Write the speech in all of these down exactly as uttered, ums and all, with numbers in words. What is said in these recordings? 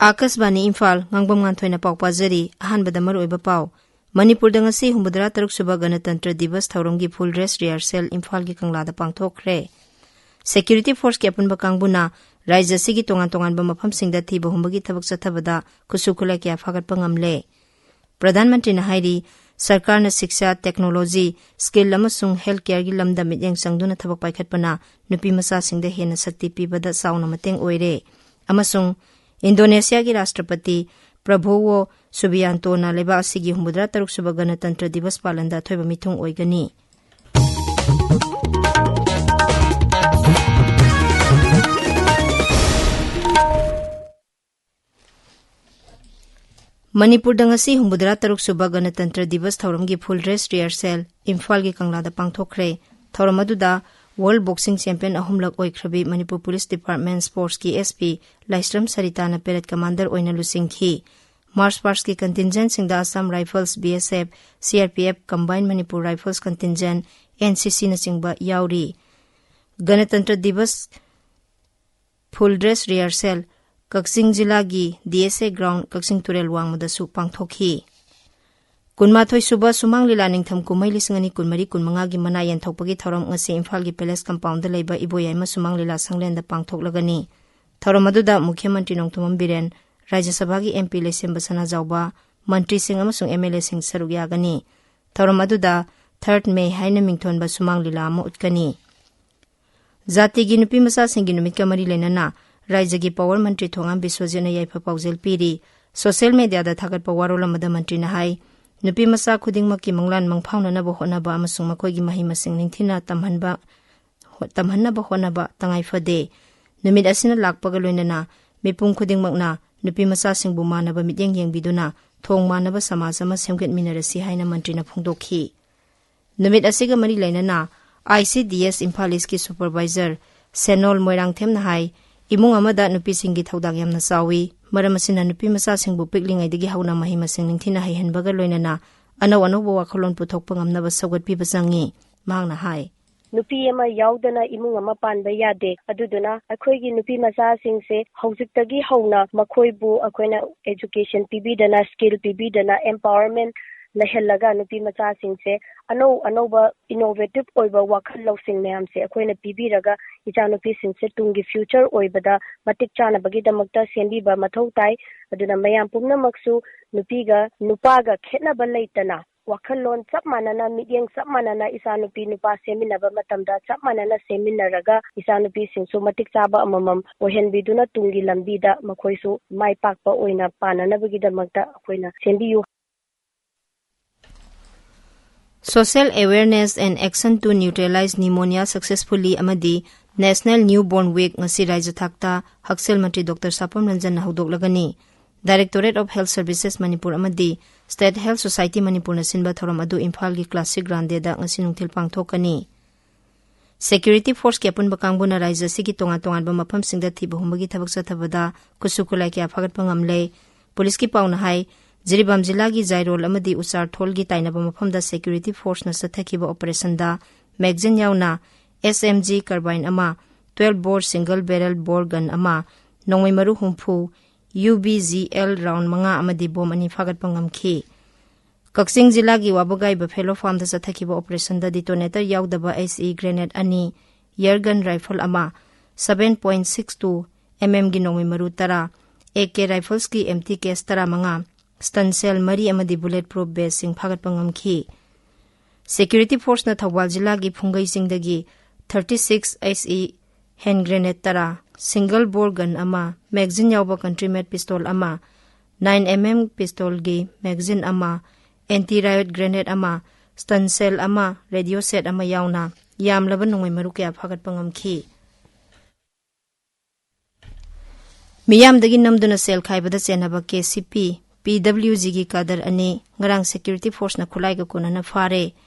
ꯑꯥꯀꯥꯁꯕꯥꯅꯤ ꯏꯝꯐꯥꯜ, ꯉꯥꯡꯕꯝ ꯉꯥꯟꯊꯣꯏꯅ ꯄꯥꯎ ꯄꯥꯖꯔꯤ꯫ ꯑꯍꯥꯟꯕꯗ ꯃꯔꯨꯑꯣꯏꯕ ꯄꯥꯎ꯫ ꯃꯅꯤꯄꯨꯔꯗ ꯉꯁꯤ ꯍꯨꯝꯐꯨꯇꯔꯥ ꯇꯔꯨꯛ ꯁꯨꯕ ꯒꯅꯇꯟꯇ꯭ꯔ ꯗꯤꯕꯁ ꯊꯧꯔꯝꯒꯤ full dress rehearsal ꯏꯝꯐꯥꯜꯒꯤ ꯀꯪꯂꯥꯗ ꯄꯥꯡꯊꯣꯛꯈ꯭ꯔꯦ꯫ Security forceꯀꯤ ꯑꯄꯨꯟꯕ ꯀꯥꯡꯕꯨꯅ ꯔꯥꯖ꯭ꯌ ꯑꯁꯤꯒꯤ ꯇꯣꯉꯥꯟ ꯇꯣꯉꯥꯟꯕ ꯃꯐꯝꯁꯤꯡꯗ ꯊꯤꯕ ꯍꯨꯝꯕꯒꯤ ꯊꯕꯛ ꯆꯠꯊꯕꯗ ꯈꯨꯠꯁꯨ ꯈꯨꯠꯂꯥꯏ ꯀꯌꯥ ꯐꯥꯒꯠꯄ ꯉꯝꯂꯦ꯫ ꯄ꯭ꯔꯙꯥꯟ ꯃꯟꯇ꯭ꯔꯤꯅ ꯍꯥꯏꯔꯤ, ꯁꯔꯀꯥꯔꯅ ꯁꯤꯛꯁꯥ, ꯇꯦꯛꯅꯣꯂꯣꯖꯤ, ꯁ꯭ꯀꯤꯜ ꯑꯃꯁꯨꯡ ꯍꯦꯜꯊ ꯀꯦꯌꯔꯒꯤ ꯂꯝꯗ ꯃꯤꯠꯌꯦꯡ ꯆꯪꯗꯨꯅ ꯊꯕꯛ ꯄꯥꯏꯈꯠꯄꯅ ꯅꯨꯄꯤ ꯃꯆꯥꯁꯤꯡꯗ ꯍꯦꯟꯅ ꯁꯛꯇꯤ ꯄꯤꯕꯗ ꯆꯥꯎꯅ ꯃꯇꯦꯡ ꯑꯣꯏꯔꯦ꯫ ꯑꯃꯁꯨꯡ ꯏꯟꯗꯣꯅꯦꯁꯤꯌꯥꯒꯤ ꯔꯥꯁꯇ꯭ꯔꯄꯇꯤ ꯄ꯭ꯔꯕꯣꯋꯣ ꯁꯨꯕꯤꯌꯥꯟꯇꯣꯅ ꯂꯩꯕꯥꯛ ꯑꯁꯤꯒꯤ ꯍꯨꯝꯐꯨꯇꯔꯥ ꯇꯔꯨꯛ ꯁꯨꯕ ꯒꯅꯇꯟꯇ꯭ꯔ ꯗꯤꯕꯁ ꯄꯥꯂꯟꯗ ꯑꯊꯣꯏꯕ ꯃꯤꯊꯨꯡ ꯑꯣꯏꯒꯅꯤ꯫ ꯃꯅꯤꯄꯨꯔꯗ ꯉꯁꯤ ꯍꯨꯝꯐꯨꯇꯔꯥ ꯇꯔꯨꯛ ꯁꯨꯕ ꯒꯅꯇꯟꯇ꯭ꯔ ꯗꯤꯕꯁ ꯊꯧꯔꯝꯒꯤ full dress rehearsal ꯏꯝꯐꯥꯜꯒꯤ ꯀꯪꯂꯥꯗ ꯄꯥꯡꯊꯣꯛꯈ꯭ꯔꯦ꯫ ꯊꯧꯔꯝ ꯑꯗꯨꯗ World Boxing Champion ꯑꯍꯨꯝꯂꯛ ꯑꯣꯏꯈ꯭ꯔꯕꯤ ꯃꯅꯤꯄꯨꯔ Police Department Sportsꯀꯤ SP ꯂꯥꯏꯁ꯭ꯔꯝ ꯁꯔꯤꯇꯥꯅ parade commander ꯑꯣꯏꯅ ꯂꯨꯆꯤꯡꯈꯤ꯫ March pastꯀꯤ contingentꯁꯤꯡꯗ Assam Rifles, BSF, CRPF, Combined Manipur Rifles Contingent, NCCꯅꯆꯤꯡꯕ ꯌꯥꯎꯔꯤ꯫ ꯒꯅꯇꯟꯇ꯭ꯔ ꯗꯤꯕꯁ full dress rehearsal ꯀꯛꯆꯤꯡ ꯖꯤꯂꯥꯒꯤ DSA ground ꯀꯛꯆꯤꯡ ꯇꯨꯔꯦꯜ ꯋꯥꯡꯃꯗꯁꯨ ꯄꯥꯡꯊꯣꯛꯈꯤ꯫ ꯀꯨꯟꯃꯥꯊꯣꯏ ꯁꯨꯕ ꯁꯨꯃꯥꯡ ꯂꯤꯂꯥ ꯅꯤꯡꯊꯝ ꯀꯨꯝꯍꯩ ꯂꯤꯁꯤꯡ ꯑꯅꯤ ꯀꯨꯟꯃꯔꯤ ꯀꯨꯟꯃꯉꯥꯒꯤ ꯃꯅꯥ ꯌꯦꯟꯊꯣꯛꯄꯒꯤ ꯊꯧꯔꯝ ꯉꯁꯤ ꯏꯝꯐꯥꯜꯒꯤ Palace Compoundꯗ ꯂꯩꯕ ꯏꯕꯣꯌꯥꯏꯃ ꯁꯨꯃꯥꯡ ꯂꯤꯂꯥ ꯁꯪꯂꯦꯟꯗ ꯄꯥꯡꯊꯣꯛꯂꯒꯅꯤ꯫ ꯊꯧꯔꯝ ꯑꯗꯨꯗ ꯃꯨꯈ꯭ꯌ ꯃꯟꯇ꯭ꯔꯤ ꯅꯣꯡꯊꯣꯝꯕꯝ ꯕꯤꯔꯦꯟ, ꯔꯥꯖ꯭ꯌ ꯁꯚꯥꯒꯤ MP ꯂꯩꯁꯦꯝꯕ ꯁꯅꯥꯖꯥꯎꯕ, ꯃꯟꯇ꯭ꯔꯤꯁꯤꯡ ꯑꯃꯁꯨꯡ MLAꯁꯤꯡ ꯁꯔꯨꯛ ꯌꯥꯒꯅꯤ꯫ ꯊꯧꯔꯝ ꯑꯗꯨꯗ Third May ꯍꯥꯏꯅ ꯃꯤꯡꯊꯣꯟꯕ ꯁꯨꯃꯥꯡ ꯂꯤꯂꯥ ꯑꯃ ꯎꯠꯀꯅꯤ꯫ ꯖꯥꯇꯤꯒꯤ ꯅꯨꯄꯤ ꯃꯆꯥꯁꯤꯡꯒꯤ ꯅꯨꯃꯤꯠꯀ ꯃꯔꯤ ꯂꯩꯅꯅ ꯔꯥꯖ꯭ꯌꯒꯤ power ꯃꯟꯇ꯭ꯔꯤ ꯊꯣꯉꯥꯝ ꯕꯤꯁ꯭ꯋꯖꯤꯠꯅ ꯌꯥꯏꯐ ꯄꯥꯎꯖꯦꯜ ꯄꯤꯔꯤ꯫ Social mediaꯗ ꯊꯥꯒꯠꯄ ꯋꯥꯔꯣꯜ ꯑꯃꯗ ꯃꯟꯇ꯭ꯔꯤꯅ ꯍꯥꯏ, ꯅꯨꯄꯤ ꯃꯆꯥ ꯈꯨꯗꯤꯡꯃꯛꯀꯤ ꯃꯪꯂꯥꯟ ꯃꯪꯐꯥꯎꯅꯅꯕ ꯍꯣꯠꯅꯕ ꯑꯃꯁꯨꯡ ꯃꯈꯣꯏꯒꯤ ꯃꯍꯩ ꯃꯁꯤꯡ ꯅꯤꯡꯊꯤꯅ ꯇꯝꯍꯟꯕ, ꯇꯝꯍꯟꯅꯕ ꯍꯣꯠꯅꯕ ꯇꯉꯥꯏ ꯐꯗꯦ꯫ ꯅꯨꯃꯤꯠ ꯑꯁꯤꯅ ꯂꯥꯛꯄꯒ ꯂꯣꯏꯅꯅ ꯃꯤꯄꯨꯝ ꯈꯨꯗꯤꯡꯃꯛꯅ ꯅꯨꯄꯤ ꯃꯆꯥꯁꯤꯡꯕꯨ ꯃꯥꯟꯅꯕ ꯃꯤꯠꯌꯦꯡ ꯌꯦꯡꯕꯤꯗꯨꯅ ꯊꯣꯡ ꯃꯥꯟꯅꯕ ꯁꯃꯥꯖ ꯑꯃ ꯁꯦꯝꯒꯠꯃꯤꯟꯅꯔꯁꯤ ꯍꯥꯏꯅ ꯃꯟꯇ꯭ꯔꯤꯅ ꯐꯣꯡꯗꯣꯛꯈꯤ꯫ ꯅꯨꯃꯤꯠ ꯑꯁꯤꯒ ꯃꯔꯤ ꯂꯩꯅꯅ ICDS ꯏꯝꯐꯥꯜ ꯏꯁꯀꯤ supervisor ꯁꯦꯅꯣꯜ ꯃꯣꯏꯔꯥꯡꯊꯦꯝꯅ ꯍꯥꯏ, ꯏꯃꯨꯡ ꯑꯃꯗ ꯅꯨꯄꯤꯁꯤꯡꯒꯤ ꯊꯧꯗꯥꯡ ꯌꯥꯝꯅ ꯆꯥꯎꯏ꯫ ꯃꯔꯝ ꯑꯁꯤꯅ ꯅꯨꯄꯤ ꯃꯆꯥꯁꯤꯡꯕꯨ ꯄꯤꯛꯂꯤꯉꯩꯗꯒꯤ ꯍꯧꯅ ꯃꯍꯩ ꯃꯁꯤꯡ ꯅꯤꯡꯊꯤꯅ ꯍꯩꯍꯟꯕꯒ ꯂꯣꯏꯅꯅ ꯑꯅꯧ ꯑꯅꯧꯕ ꯋꯥꯈꯜꯂꯣꯟ ꯄꯨꯊꯣꯛꯄ ꯉꯝꯅꯕ ꯁꯧꯒꯠꯄꯤꯕ ꯆꯪꯏ꯫ ꯃꯍꯥꯛꯅ ꯍꯥꯏ, ꯅꯨꯄꯤ ꯑꯃ ꯌꯥꯎꯗꯅ ꯏꯃꯨꯡ ꯑꯃ ꯄꯥꯟꯕ ꯌꯥꯗꯦ꯫ ꯑꯗꯨꯗꯨꯅ ꯑꯩꯈꯣꯏꯒꯤ ꯅꯨꯄꯤ ꯃꯆꯥꯁꯤꯡꯁꯦ ꯍꯧꯖꯤꯛꯇꯒꯤ ꯍꯧꯅ ꯃꯈꯣꯏꯕꯨ ꯑꯩꯈꯣꯏꯅ education ꯄꯤꯕꯤꯗꯅ, skill ꯄꯤꯕꯤꯗꯅ, empowerment ꯂꯩꯍꯜꯂꯒ ꯅꯨꯄꯤ ꯃꯆꯥꯁꯤꯡꯁꯦ ꯑꯅꯧ ꯑꯅꯧꯕ innovative ꯑꯣꯏꯕ ꯋꯥꯈꯜ ꯂꯧꯁꯤꯡ ꯃꯌꯥꯝꯁꯦ ꯑꯩꯈꯣꯏꯅ ꯄꯤꯕꯤꯔꯒ ꯏꯆꯥꯅꯨꯄꯤꯁꯤꯡꯁꯦ ꯇꯨꯡꯒꯤ future ꯑꯣꯏꯕꯗ ꯃꯇꯤꯛ ꯆꯥꯅꯕꯒꯤꯗꯃꯛꯇ ꯁꯦꯝꯕꯤꯕ ꯃꯊꯧ ꯇꯥꯏ꯫ ꯑꯗꯨꯅ ꯃꯌꯥꯝ ꯄꯨꯝꯅꯃꯛꯁꯨ ꯅꯨꯄꯤꯒ ꯅꯨꯄꯥꯒ ꯈꯦꯠꯅꯕ ꯂꯩꯇꯅ ꯋꯥꯈꯜꯂꯣꯟ ꯆꯞ ꯃꯥꯟꯅꯅ, ꯃꯤꯠꯌꯦꯡ ꯆꯞ ꯃꯥꯟꯅꯅ ꯏꯆꯥꯅꯨꯄꯤ ꯅꯨꯄꯥ ꯁꯦꯝꯃꯤꯟꯅꯕ ꯃꯇꯝꯗ ꯆꯞ ꯃꯥꯟꯅꯅ ꯁꯦꯝꯃꯤꯟꯅꯔꯒ ꯏꯆꯥꯅꯨꯄꯤꯁꯤꯡꯁꯨ ꯃꯇꯤꯛ ꯆꯥꯕ ꯑꯃꯃꯝ ꯑꯣꯏꯍꯟꯕꯤꯗꯨꯅ ꯇꯨꯡꯒꯤ ꯂꯝꯕꯤꯗ ꯃꯈꯣꯏꯁꯨ ꯃꯥꯏ ꯄꯥꯛꯄ ꯑꯣꯏꯅ ꯄꯥꯟꯅꯅꯕꯒꯤꯗꯃꯛꯇ ꯑꯩꯈꯣꯏꯅ ꯁꯦꯝꯕꯤꯌꯨ꯫ Social Awareness and Action to Neutralize Pneumonia Successfully ꯑꯃꯗꯤ National Newborn Week ꯉꯁꯤ ꯔꯥꯏꯖ꯭ꯌ ꯊꯥꯛꯇ ꯍꯛꯁꯦꯜ ꯃꯟꯇ꯭ꯔꯤ ꯗꯣꯛꯇꯔ ꯁꯥꯄꯝ ꯔꯟꯖꯟꯅ ꯍꯧꯗꯣꯛꯂꯒꯅꯤ꯫ Directorate of Health Services Manipur ꯑꯃꯗꯤ State Health Society ꯃꯅꯤꯄꯨꯔꯅ ꯁꯤꯟꯕ ꯊꯧꯔꯝ ꯑꯗꯨ ꯏꯝꯐꯥꯜꯒꯤ Classic Grande ꯗ ꯉꯁꯤ ꯅꯨꯡꯊꯤꯜ ꯄꯥꯡꯊꯣꯛꯀꯅꯤ꯫ Security Force ꯀꯤ ꯑꯄꯨꯟꯕ ꯀꯥꯡꯕꯨꯅ ꯔꯥꯏꯖ꯭ꯌ ꯑꯁꯤꯒꯤ ꯇꯣꯉꯥꯟ ꯇꯣꯉꯥꯟꯕ ꯃꯐꯝꯁꯤꯡꯗ ꯊꯤꯕ ꯍꯨꯝꯕꯒꯤ ꯊꯕꯛ ꯆꯠꯊꯕꯗ ꯈꯨꯠꯁꯨ ꯈꯨꯠꯂꯥꯏ ꯀꯌꯥ ꯐꯥꯒꯠꯄ ꯉꯝꯂꯦ꯫ ꯄꯨꯂꯤꯁꯀꯤ ꯄꯥꯎꯅ ꯍꯥꯏ, ꯖꯤꯔꯤꯕꯥꯝ ꯖꯤꯂꯥꯒꯤ ꯖꯥꯏꯔꯣꯜ ꯑꯃꯗꯤ ꯎꯆꯥꯔꯊꯣꯜꯒꯤ ꯇꯥꯏꯅꯕ ꯃꯐꯝꯗ Security Force ꯅ ꯆꯠꯊꯈꯤꯕ operation ꯗ magazine ꯌꯥꯎꯅ S M G carbine ꯑꯃ, twelve bore single barrel bore gun ꯑꯃ, ꯅꯣꯡꯃꯩ ꯃꯔꯨ ꯍꯨꯝꯐꯨ, U B G L round ꯃꯉꯥ ꯑꯃꯗꯤ bomb ꯑꯅꯤ ꯐꯥꯒꯠꯄ ꯉꯝꯈꯤ꯫ ꯀꯛꯆꯤꯡ ꯖꯤꯂꯥꯒꯤ ꯋꯥꯕꯒꯥꯏ Buffalo Farm ꯗ ꯆꯠꯊꯈꯤꯕ operation ꯗ detonator ꯌꯥꯎꯗꯕ H E grenade ꯑꯅꯤ, air gun rifle ꯑꯃ, seven point six two M M ꯒꯤ ꯅꯣꯡꯃꯩ ꯃꯔꯨ ꯇꯔꯥ, A K rifles ꯀꯤ empty case ꯇꯔꯥꯃꯉꯥ, stun shell ꯃꯔꯤ ꯑꯃꯗꯤ bullet proof vest ꯁꯤꯡ ꯐꯥꯒꯠꯄ ꯉꯝꯈꯤ꯫ Security Force ꯅ ꯊꯧꯕꯥꯜ ꯖꯤꯂꯥꯒꯤ ꯐꯨꯡꯒꯩ ꯆꯤꯡꯗꯒꯤ thirty six H E hand grenade ꯇꯔꯥ, single bore gun ꯑꯃ, magazine ꯌꯥꯎꯕ country made pistol ꯑꯃ, nine M M pistol ꯒꯤ magazine ꯑꯃ, anti riot grenade ꯑꯃ, stun shell ꯑꯃ, radio set ꯑꯃ ꯌꯥꯎꯅ ꯌꯥꯝꯂꯕ ꯅꯣꯡꯃꯩ ꯃꯔꯨ ꯀꯌꯥ ꯐꯥꯒꯠꯄ ꯉꯝꯈꯤ꯫ ꯃꯤꯌꯥꯝꯗꯒꯤ ꯅꯝꯗꯨꯅ ꯁꯦꯜ ꯈꯥꯏꯕꯗ ꯆꯦꯟꯅꯕ K C P, P W G ꯒꯤ cadre ꯑꯅꯤ ꯉꯔꯥꯡ Security Force ꯅ ꯈꯨꯠꯂꯥꯏꯒ ꯀꯣꯟꯅꯅ ꯐꯥꯔꯦ꯫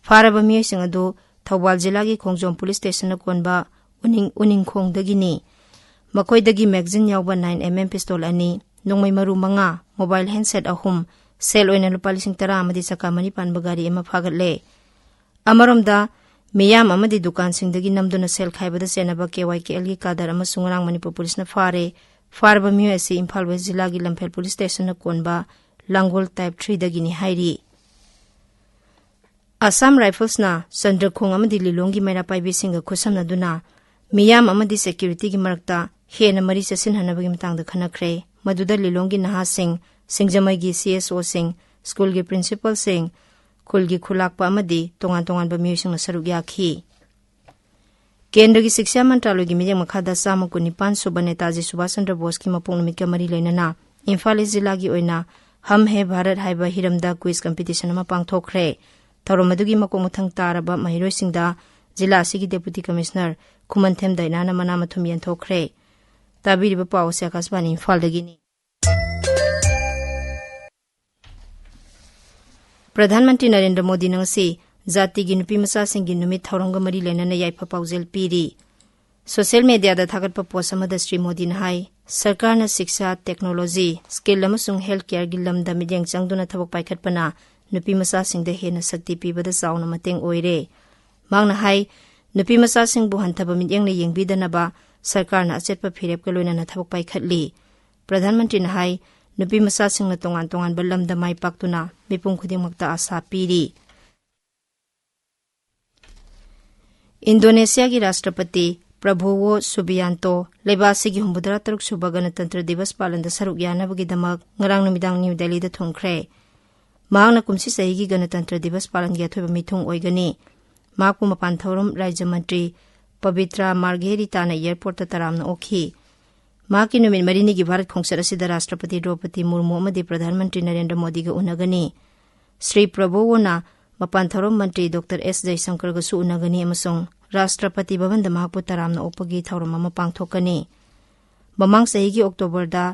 ꯐꯥꯔꯕ ꯃꯤꯑꯣꯏꯁꯤꯡ ꯑꯗꯨ ꯊꯧꯕꯥꯜ ꯖꯤꯂꯥꯒꯤ ꯈꯣꯡꯖꯣꯝ Police Station ꯅ ꯀꯣꯟꯕ ꯎꯅꯤꯡ-, ꯎꯅꯤꯡꯈꯣꯡꯗꯒꯤꯅꯤ꯫ ꯃꯈꯣꯏꯗꯒꯤ magazine ꯌꯥꯎꯕ nine M M pistol ꯑꯅꯤ, ꯅꯣꯡꯃꯩ ꯃꯔꯨ ꯃꯉꯥ, mobile handset ꯑꯍꯨꯝ, ꯁꯦꯜ ꯑꯣꯏꯅ ꯂꯨꯄꯥ ꯂꯤꯁꯤꯡ ꯇꯔꯥ ꯑꯃꯗꯤ ꯆꯀꯥ ꯃꯔꯤ ꯄꯥꯟꯕ ꯒꯥꯔꯤ ꯑꯃ ꯐꯥꯒꯠꯂꯦ꯫ ꯑꯃꯔꯣꯝꯗ, ꯃꯤꯌꯥꯝ ꯑꯃꯗꯤ ꯗꯨꯀꯥꯟꯁꯤꯡꯗꯒꯤ ꯅꯝꯗꯨꯅ ꯁꯦꯜ ꯈꯥꯏꯕꯗ ꯆꯦꯟꯅꯕ ꯀꯦ ꯋꯥꯏ ꯀꯦ ꯑꯦꯜꯒꯤ ꯀꯥꯗꯔ ꯑꯃꯁꯨ ꯉꯔꯥꯡ ꯃꯅꯤꯄꯨꯔ ꯄꯨꯂꯤꯁꯅ ꯐꯥꯔꯦ꯫ ꯐꯥꯔꯕ ꯃꯤꯑꯣꯏ ꯑꯁꯤ ꯏꯝꯐꯥꯜ ꯋꯦꯁ ꯖꯤꯂꯥꯒꯤ ꯂꯝꯐꯦꯜ ꯄꯨꯂꯤꯁ ꯁ꯭ꯇꯦꯁꯟꯅ ꯀꯣꯟꯕ ꯂꯥꯡꯒꯣꯜ ꯇꯥꯏꯞ ꯊ꯭ꯔꯤꯗꯒꯤꯅꯤ ꯍꯥꯏꯔꯤ꯫ ꯑꯁꯥꯝ ꯔꯥꯏꯐꯜꯁꯅ ꯆꯟꯗ꯭ꯔꯈꯣꯡ ꯑꯃꯗꯤ ꯂꯤꯂꯣꯡꯒꯤ ꯃꯩꯔꯥ ꯄꯥꯏꯕꯤꯁꯤꯡꯒ ꯈꯨꯠꯁꯝꯅꯗꯨꯅ ꯃꯤꯌꯥꯝ ꯑꯃꯗꯤ ꯁꯦꯀ꯭ꯌꯨꯔꯤꯇꯤꯒꯤ ꯃꯔꯛꯇ ꯍꯦꯟꯅ ꯃꯔꯤ ꯆꯠꯁꯤꯟꯍꯟꯅꯕꯒꯤ ꯃꯇꯥꯡꯗ ꯈꯟꯅꯈ꯭ꯔꯦ꯫ ꯃꯗꯨꯗ ꯂꯤꯂꯣꯡꯒꯤ ꯅꯍꯥꯁꯤꯡ, ꯁꯤꯡꯖꯃꯩꯒꯤ ꯁꯤ ꯑꯦꯁ ꯑꯣꯁꯤꯡ, ꯁ꯭ꯀꯨꯜꯒꯤ ꯄ꯭ꯔꯤꯟꯁꯤꯄꯜꯁꯤꯡ, ꯈꯨꯜꯒꯤ ꯈꯨꯂꯥꯛꯄ ꯑꯃꯗꯤ ꯇꯣꯉꯥꯟ ꯇꯣꯉꯥꯟꯕ ꯃꯤꯑꯣꯏꯁꯤꯡꯅ ꯁꯔꯨꯛ ꯌꯥꯈꯤ꯫ ꯀꯦꯟꯗ꯭ꯔꯒꯤ ꯁꯤꯛꯁꯥ ꯃꯟꯇ꯭ꯔꯥꯂꯣꯏꯒꯤ ꯃꯤꯠꯌꯦꯡ ꯃꯈꯥꯗ ꯆꯥꯝꯃ ꯀꯨꯟꯅꯤꯄꯥꯟ ꯁꯨꯕ ꯅꯦꯇꯥꯖꯤ ꯁꯨꯚꯥꯁ ꯆꯟꯗ꯭ꯔ ꯕꯣꯁꯀꯤ ꯃꯄꯣꯛ ꯅꯨꯃꯤꯠꯀ ꯃꯔꯤ ꯂꯩꯅꯅ ꯏꯝꯐꯥꯜ ꯏꯁ ꯖꯤꯂꯥꯒꯤ ꯑꯣꯏꯅ ꯍꯝ ꯍꯦ ꯚꯥꯔꯠ ꯍꯥꯏꯕ ꯍꯤꯔꯝꯗ ꯀ꯭ꯋꯤꯖ ꯀꯝꯄꯤꯇꯤꯁꯟ ꯑꯃ ꯄꯥꯡꯊꯣꯛꯈ꯭ꯔꯦ꯫ ꯊꯧꯔꯝ ꯑꯗꯨꯒꯤ ꯃꯀꯣꯛ ꯃꯊꯪ ꯇꯥꯔꯕ ꯃꯍꯩꯔꯣꯏꯁꯤꯡꯗ ꯖꯤꯂꯥ ꯑꯁꯤꯒꯤ ꯗꯦꯄꯨꯇꯤ ꯀꯃꯤꯁꯅꯔ ꯈꯨꯃꯟꯊꯦꯝ ꯗꯥꯏꯅꯥꯅ ꯃꯅꯥ ꯃꯊꯨꯝ ꯌꯦꯟꯊꯣꯛꯈ꯭ꯔꯦ꯫ ꯇꯥꯕꯤꯔꯤꯕ ꯄꯥꯎ ꯑꯁꯤ ꯑꯀꯥꯁꯕꯥꯅꯤ ꯏꯝꯐꯥꯜꯗꯒꯤꯅꯤ꯫ ꯄ꯭ꯔꯙꯥꯟ ꯃꯟꯇ꯭ꯔꯤ ꯅꯔꯦꯟꯗ꯭ꯔ ꯃꯣꯗꯤꯅ ꯉꯁꯤ ꯖꯥꯇꯤꯒꯤ ꯅꯨꯄꯤ ꯃꯆꯥꯁꯤꯡꯒꯤ ꯅꯨꯃꯤꯠ ꯊꯧꯔꯝꯒ ꯃꯔꯤ ꯂꯩꯅꯅ ꯌꯥꯏꯐ ꯄꯥꯎꯖꯦꯜ ꯄꯤꯔꯤ꯫ ꯁꯣꯁꯤꯌꯦꯜ ꯃꯦꯗꯤꯌꯥꯗ ꯊꯥꯒꯠꯄ ꯄꯣꯁ ꯑꯃꯗ ꯁ꯭ꯔꯤ ꯃꯣꯗꯤꯅ ꯍꯥꯏ, ꯁꯔꯀꯥꯔꯅ ꯁꯤꯛꯁꯥ, ꯇꯦꯛꯅꯣꯂꯣꯖꯤ, ꯁ꯭ꯀꯤꯜ ꯑꯃꯁꯨꯡ ꯍꯦꯜꯊ ꯀꯦꯌꯔꯒꯤ ꯂꯝꯗ ꯃꯤꯠꯌꯦꯡ ꯆꯪꯗꯨꯅ ꯊꯕꯛ ꯄꯥꯏꯈꯠꯄꯅ ꯅꯨꯄꯤ ꯃꯆꯥꯁꯤꯡꯗ ꯍꯦꯟꯅ ꯁꯛꯇꯤ ꯄꯤꯕꯗ ꯆꯥꯎꯅ ꯃꯇꯦꯡ ꯑꯣꯏꯔꯦ꯫ ꯃꯍꯥꯛꯅ ꯍꯥꯏ, ꯅꯨꯄꯤ ꯃꯆꯥꯁꯤꯡꯕꯨ ꯍꯟꯊꯕ ꯃꯤꯠꯌꯦꯡꯅ ꯌꯦꯡꯕꯤꯗꯅꯕ ꯁꯔꯀꯥꯔꯅ ꯑꯆꯦꯠꯄ ꯐꯤꯔꯦꯞꯀ ꯂꯣꯏꯅꯅ ꯊꯕꯛ ꯄꯥꯏꯈꯠꯂꯤ꯫ ꯄ꯭ꯔꯙꯥꯟ ꯃꯟꯇ꯭ꯔꯤꯅ ꯍꯥꯏ, ꯅꯨꯄꯤ ꯃꯆꯥꯁꯤꯡꯅ ꯇꯣꯉꯥꯟ ꯇꯣꯉꯥꯟꯕ ꯂꯝꯗ ꯃꯥꯏ ꯄꯥꯛꯇꯨꯅ ꯃꯤꯄꯨꯝ ꯈꯨꯗꯤꯡꯃꯛꯇ ꯑꯥꯁꯥ ꯄꯤꯔꯤ꯫ ꯏꯟꯗꯣꯅꯦꯁꯤꯌꯥꯒꯤ ꯔꯥꯁꯇ꯭ꯔꯄꯇꯤ ꯄ꯭ꯔꯕꯣꯋꯣ ꯁꯨꯕꯤꯌꯥꯟꯇꯣ ꯂꯩꯕꯥꯛ ꯑꯁꯤꯒꯤ ꯍꯨꯝꯐꯨꯇꯔꯥ ꯇꯔꯨꯛ ꯁꯨꯕ ꯒꯅꯇꯟꯇ꯭ꯔ ꯗꯤꯕꯁ ꯄꯥꯂꯟꯗ ꯁꯔꯨꯛ ꯌꯥꯅꯕꯒꯤꯗꯃꯛ ꯉꯔꯥꯡ ꯅꯨꯃꯤꯗꯥꯡ ꯅ꯭ꯌꯨ ꯗꯦꯜꯂꯤꯗ ꯊꯨꯡꯈ꯭ꯔꯦ꯫ ꯃꯍꯥꯛꯅ ꯀꯨꯝꯁꯤ ꯆꯍꯤꯒꯤ ꯒꯅꯇꯟꯇ꯭ꯔ ꯗꯤꯕꯁ ꯄꯥꯂꯟꯒꯤ ꯑꯊꯣꯏꯕ ꯃꯤꯊꯨꯡ ꯑꯣꯏꯒꯅꯤ꯫ ꯃꯍꯥꯛꯄꯨ ꯃꯄꯥꯟ ꯊꯧꯔꯝ ꯔꯥꯖ꯭ꯌ ꯃꯟꯇ꯭ꯔꯤ ꯄꯕꯤꯇ꯭ꯔꯥ ꯃꯥꯔꯒꯦꯔꯤꯇꯥꯅ ꯑꯦꯌꯔꯄꯣꯔꯠꯇ ꯇꯔꯥꯝꯅ ꯑꯣꯛꯈꯤ꯫ ꯃꯍꯥꯛꯀꯤ ꯅꯨꯃꯤꯠ ꯃꯔꯤꯅꯤꯒꯤ ꯚꯥꯔꯠ ꯈꯣꯡꯆꯠ ꯑꯁꯤꯗ ꯔꯥꯁꯇ꯭ꯔꯄꯇꯤ ꯗ꯭ꯔꯧꯄꯗꯤ ꯃꯨꯔꯃꯨ ꯑꯃꯗꯤ ꯄ꯭ꯔꯙꯥꯟ ꯃꯟꯇ꯭ꯔꯤ ꯅꯔꯦꯟꯗ꯭ꯔ ꯃꯣꯗꯤꯒ ꯎꯅꯒꯅꯤ꯫ ꯁ꯭ꯔꯤ ꯄ꯭ꯔꯕꯣꯋꯣꯅ ꯃꯄꯥꯟ ꯊꯧꯔꯝ ꯃꯟꯇ꯭ꯔꯤ ꯗꯣꯛꯇꯔ ꯑꯦꯁ ꯖꯌꯁꯪꯀꯔꯒꯁꯨ ꯎꯅꯒꯅꯤ ꯑꯃꯁꯨꯡ ꯔꯥꯁꯇ꯭ꯔꯄꯇꯤ ꯚꯕꯟꯗ ꯃꯍꯥꯛꯄꯨ ꯇꯔꯥꯝꯅ ꯑꯣꯛꯄꯒꯤ ꯊꯧꯔꯝ ꯑꯃ ꯄꯥꯡꯊꯣꯛꯀꯅꯤ꯫ ꯃꯃꯥꯡ ꯆꯍꯤꯒꯤ ꯑꯣꯛꯇꯣꯕꯔꯗ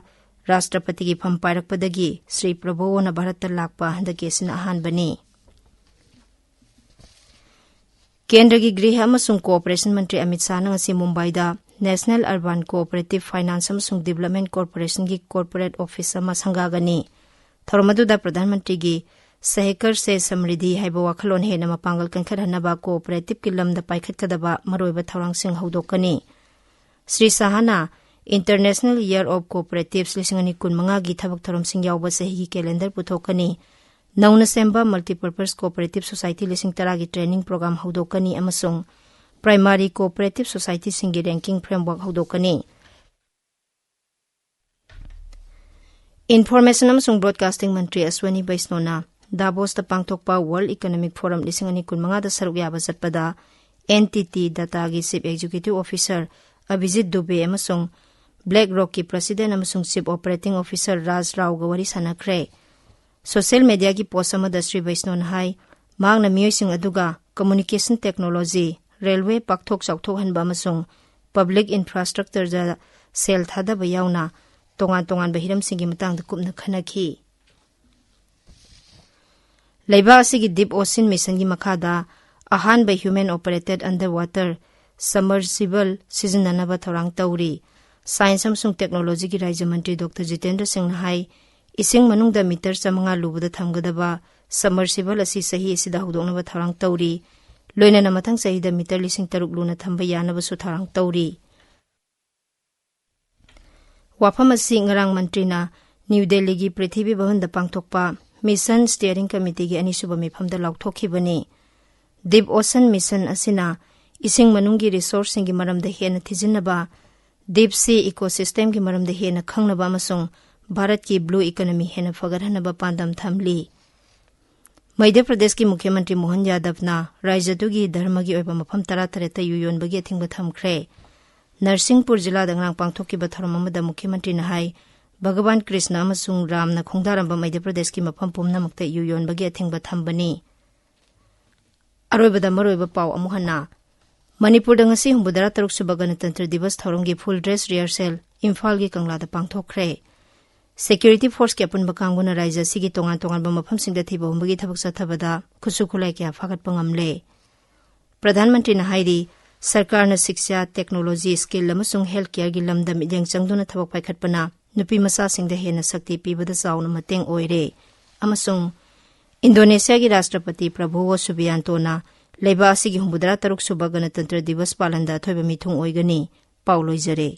ꯔꯥꯁꯇ꯭ꯔꯄꯇꯤꯒꯤ ꯐꯝ ꯄꯥꯏꯔꯛꯄꯗꯒꯤ ꯁ꯭ꯔꯤ ꯄ꯭ꯔꯕꯣꯋꯣꯅ ꯚꯥꯔꯠꯇ ꯂꯥꯛꯄ ꯍꯟꯗꯛꯀꯤ ꯑꯁꯤꯅ ꯑꯍꯥꯟꯕꯅꯤ꯫ ꯀꯦꯟꯗ꯭ꯔꯒꯤ ꯒ꯭ꯔꯤꯍ ꯑꯃꯁꯨꯡ ꯀꯣꯑꯣꯄꯔꯦꯁꯟ ꯃꯟꯇ꯭ꯔꯤ ꯑꯃꯤꯠ ꯁꯥꯍꯅ ꯉꯁꯤ ꯃꯨꯝꯕꯥꯏꯗ National Urban Cooperative Finance ꯑꯃꯁꯨꯡ Development Corporationꯒꯤ corporate office ꯑꯃ ꯁꯪꯒꯥꯒꯅꯤ꯫ ꯊꯧꯔꯝ ꯑꯗꯨꯗ ꯄ꯭ꯔꯙꯥꯟ ꯃꯟꯇ꯭ꯔꯤꯒꯤ ꯁꯍꯀꯔ ꯁꯦ ꯁꯃ꯭ꯔꯤꯗꯤ ꯍꯥꯏꯕ ꯋꯥꯈꯜꯂꯣꯟ ꯍꯦꯟꯅ ꯃꯄꯥꯡꯒꯜ ꯀꯟꯈꯠꯍꯟꯅꯕ ꯀꯣꯑꯣꯄꯔꯦꯇꯤꯚꯀꯤ ꯂꯝꯗ ꯄꯥꯏꯈꯠꯀꯗꯕ ꯃꯔꯨꯑꯣꯏꯕ ꯊꯧꯔꯥꯡꯁꯤꯡ ꯍꯧꯗꯣꯛꯀꯅꯤ꯫ Shri ꯁꯍꯥꯅ International Year of Cooperatives ꯂꯤꯁꯤꯡ ꯑꯅꯤ ꯀꯨꯟꯃꯉꯥꯒꯤ ꯊꯕꯛ ꯊꯧꯔꯝꯁꯤꯡ ꯌꯥꯎꯕ ꯆꯍꯤꯒꯤ ꯀꯦꯂꯦꯟꯗꯔ ꯄꯨꯊꯣꯛꯀꯅꯤ꯫ ꯅꯧꯅ ꯁꯦꯝꯕ Multipurpose Cooperative Society ꯂꯤꯁꯤꯡ ꯇꯔꯥꯒꯤ training program ꯍꯧꯗꯣꯛꯀꯅꯤ ꯑꯃꯁꯨꯡ Primary Cooperative Societyꯁꯤꯡꯒꯤ ranking framework ꯍꯧꯗꯣꯛꯀꯅꯤ꯫ Information ꯑꯃꯁꯨꯡ Broadcasting ꯃꯟꯇ꯭ꯔꯤ ꯑꯁ꯭ꯋꯅꯤ ꯕꯩꯁꯅꯣꯅ ꯗꯥꯕꯣꯁꯇ ꯄꯥꯡꯊꯣꯛꯄ World Economic Forum ꯂꯤꯁꯤꯡ ꯑꯅꯤ ꯀꯨꯟꯃꯉꯥꯗ ꯁꯔꯨꯛ ꯌꯥꯕ ꯆꯠꯄꯗ N T T Dataꯒꯤ Chief Executive Officer ꯑꯚꯤꯖꯤꯠ ꯗꯨꯕꯦ ꯑꯃꯁꯨꯡ BlackRockꯀꯤ President ꯑꯃꯁꯨꯡ Chief Operating Officer ꯔꯥꯖ ꯔꯥꯎꯒ ꯋꯥꯔꯤ ꯁꯥꯟꯅꯈ꯭ꯔꯦ꯫ Social mediaꯒꯤ post ꯑꯃꯗ ꯁ꯭ꯔꯤ ꯕꯩꯁꯅꯣꯅ ꯍꯥꯏ, ꯃꯍꯥꯛꯅ ꯃꯤꯑꯣꯏꯁꯤꯡ ꯑꯗꯨꯒ communication technology, railway ꯄꯥꯛꯊꯣꯛ ꯆꯥꯎꯊꯣꯛꯍꯟꯕ ꯑꯃꯁꯨꯡ public infrastructureꯗ ꯁꯦꯜ ꯊꯥꯗꯕ ꯌꯥꯎꯅ ꯇꯣꯉꯥꯟ ꯇꯣꯉꯥꯟꯕ ꯍꯤꯔꯝꯁꯤꯡꯒꯤ ꯃꯇꯥꯡꯗ ꯀꯨꯞꯅ ꯈꯟꯅꯈꯤ꯫ ꯂꯩꯕꯥꯛ ꯑꯁꯤꯒꯤ Deep Ocean Missionꯒꯤ ꯃꯈꯥꯗ ꯑꯍꯥꯟꯕ human operated underwater submersible ꯁꯤꯖꯤꯟꯅꯅꯕ ꯊꯧꯔꯥꯡ ꯇꯧꯔꯤ꯫ Science ꯑꯃꯁꯨꯡ Technologyꯒꯤ ꯔꯥꯖ꯭ꯌ ꯃꯟꯇ꯭ꯔꯤ ꯗꯣꯛꯇꯔ ꯖꯤꯇꯦꯟꯗ꯭ꯔ ꯁꯤꯡꯅ ꯍꯥꯏ, ꯏꯁꯤꯡ ꯃꯅꯨꯡꯗ meter ꯆꯥꯃꯉꯥ ꯂꯨꯕꯗ ꯊꯝꯒꯗꯕ submersible ꯑꯁꯤ ꯆꯍꯤ ꯑꯁꯤꯗ ꯍꯧꯗꯣꯛꯅꯕ ꯊꯧꯔꯥꯡ ꯇꯧꯔꯤ꯫ ꯂꯣꯏꯅꯅ ꯃꯊꯪ ꯆꯍꯤꯗ meter ꯂꯤꯁꯤꯡ ꯇꯔꯨꯛ ꯂꯨꯅ ꯊꯝꯕ ꯌꯥꯅꯕꯁꯨ ꯊꯧꯔꯥꯡ ꯇꯧꯔꯤ꯫ ꯋꯥꯐꯝ ꯑꯁꯤ ꯉꯔꯥꯡ ꯃꯟꯇ꯭ꯔꯤꯅ ꯅ꯭ꯌꯨ ꯗꯦꯜꯂꯤꯒꯤ ꯄ꯭ꯔꯤꯊꯤꯕꯤ ꯚꯕꯟꯗ ꯄꯥꯡꯊꯣꯛꯄ Mission Steering Committeeꯒꯤ ꯑꯅꯤꯁꯨꯕ ꯃꯤꯐꯝꯗ ꯂꯥꯎꯊꯣꯛꯈꯤꯕꯅꯤ꯫ Deep Ocean Mission ꯑꯁꯤꯅ ꯏꯁꯤꯡ ꯃꯅꯨꯡꯒꯤ resourceꯁꯤꯡꯒꯤ ꯃꯔꯝꯗ ꯍꯦꯟꯅ ꯊꯤꯖꯤꯟꯅꯕ, deep sea ecosystemꯒꯤ ꯃꯔꯝꯗ ꯍꯦꯟꯅ ꯈꯪꯅꯕ ꯑꯃꯁꯨꯡ ꯚꯥꯔꯠꯀꯤ blue economy ꯍꯦꯟꯅ ꯐꯒꯠꯍꯟꯅꯕ ꯄꯥꯟꯗꯝ ꯊꯝꯂꯤ꯫ ꯃꯙ꯭ꯌ ꯄ꯭ꯔꯗꯦꯁꯀꯤ ꯃꯨꯈ꯭ꯌ ꯃꯟꯇ꯭ꯔꯤ ꯃꯣꯍꯟ ꯌꯥꯗꯕꯅ ꯔꯥꯖ꯭ꯌ ꯑꯗꯨꯒꯤ ꯙꯔꯃꯒꯤ ꯑꯣꯏꯕ ꯃꯐꯝ ꯇꯔꯥꯇꯔꯦꯠꯇ ꯌꯨ ꯌꯣꯟꯕꯒꯤ ꯑꯊꯤꯡꯕ ꯊꯝꯈ꯭ꯔꯦ꯫ ꯅꯔꯁꯤꯡꯄꯨꯔ ꯖꯤꯂꯥꯗ ꯉꯔꯥꯡ ꯄꯥꯡꯊꯣꯛꯈꯤꯕ ꯊꯧꯔꯝ ꯑꯃꯗ ꯃꯨꯈ꯭ꯌ ꯃꯟꯇ꯭ꯔꯤꯅ ꯍꯥꯏ, ꯚꯒꯋꯥꯟ ꯀ꯭ꯔꯤꯁꯅ ꯑꯃꯁꯨꯡ ꯔꯥꯝꯅ ꯈꯣꯡꯗꯥꯔꯝꯕ ꯃꯙ꯭ꯌ ꯄ꯭ꯔꯗꯦꯁꯀꯤ ꯃꯐꯝ ꯄꯨꯝꯅꯃꯛꯇ ꯌꯨ ꯌꯣꯟꯕꯒꯤ ꯑꯊꯤꯡꯕ ꯊꯝꯕꯅꯤ꯫ ꯑꯔꯣꯏꯕꯗ ꯃꯔꯨꯑꯣꯏꯕ ꯄꯥꯎ ꯑꯃꯨꯛ ꯍꯟꯅ꯫ ꯃꯅꯤꯄꯨꯔꯗ ꯉꯁꯤ ꯍꯨꯝꯐꯨꯇꯔꯥ ꯇꯔꯨꯛ ꯁꯨꯕ ꯒꯅꯇꯟꯇ꯭ꯔ ꯗꯤꯕꯁ ꯊꯧꯔꯝꯒꯤ full dress rehearsal ꯏꯝꯐꯥꯜꯒꯤ ꯀꯪꯂꯥꯗ ꯄꯥꯡꯊꯣꯛꯈ꯭ꯔꯦ꯫ Security forceꯀꯤ ꯑꯄꯨꯟꯕ ꯀꯥꯡꯕꯨꯅ ꯔꯥꯖ꯭ꯌ ꯑꯁꯤꯒꯤ ꯇꯣꯉꯥꯟ ꯇꯣꯉꯥꯟꯕ ꯃꯐꯝꯁꯤꯡꯗ ꯊꯤꯕ ꯍꯨꯝꯕꯒꯤ ꯊꯕꯛ ꯆꯠꯊꯕꯗ ꯈꯨꯠꯁꯨ ꯈꯨꯠꯂꯥꯏ ꯀꯌꯥ ꯐꯥꯒꯠꯄ ꯉꯝꯂꯦ꯫ ꯄ꯭ꯔꯙꯥꯟ ꯃꯟꯇ꯭ꯔꯤꯅ ꯍꯥꯏꯔꯤ, ꯁꯔꯀꯥꯔꯅ ꯁꯤꯛꯁꯥ, technology, skill ꯑꯃꯁꯨꯡ health careꯒꯤ ꯂꯝꯗ ꯃꯤꯠꯌꯦꯡ ꯆꯪꯗꯨꯅ ꯊꯕꯛ ꯄꯥꯏꯈꯠꯄꯅ ꯅꯨꯄꯤ ꯃꯆꯥꯁꯤꯡꯗ ꯍꯦꯟꯅ ꯁꯛꯇꯤ ꯄꯤꯕꯗ ꯆꯥꯎꯅ ꯃꯇꯦꯡ ꯑꯣꯏꯔꯦ ꯑꯃꯁꯨꯡ ꯏꯟꯗꯣꯅꯦꯁꯤꯌꯥꯒꯤ ꯔꯥꯁꯇ꯭ꯔꯄꯇꯤ ꯄ꯭ꯔꯕꯣꯋꯣ ꯁꯨꯕꯤꯌꯥꯟꯇꯣꯅ ꯂꯩꯕꯥꯛ ꯑꯁꯤꯒꯤ ꯍꯨꯝꯐꯨꯇꯔꯥ ꯇꯔꯨꯛ ꯁꯨꯕ ꯒꯅꯇꯟꯇ꯭ꯔ ꯗꯤꯕꯁ ꯄꯥꯂꯟꯗ ꯑꯊꯣꯏꯕ ꯃꯤꯊꯨꯡ ꯑꯣꯏꯒꯅꯤ꯫ ꯄꯥꯎ ꯂꯣꯏꯖꯔꯦ꯫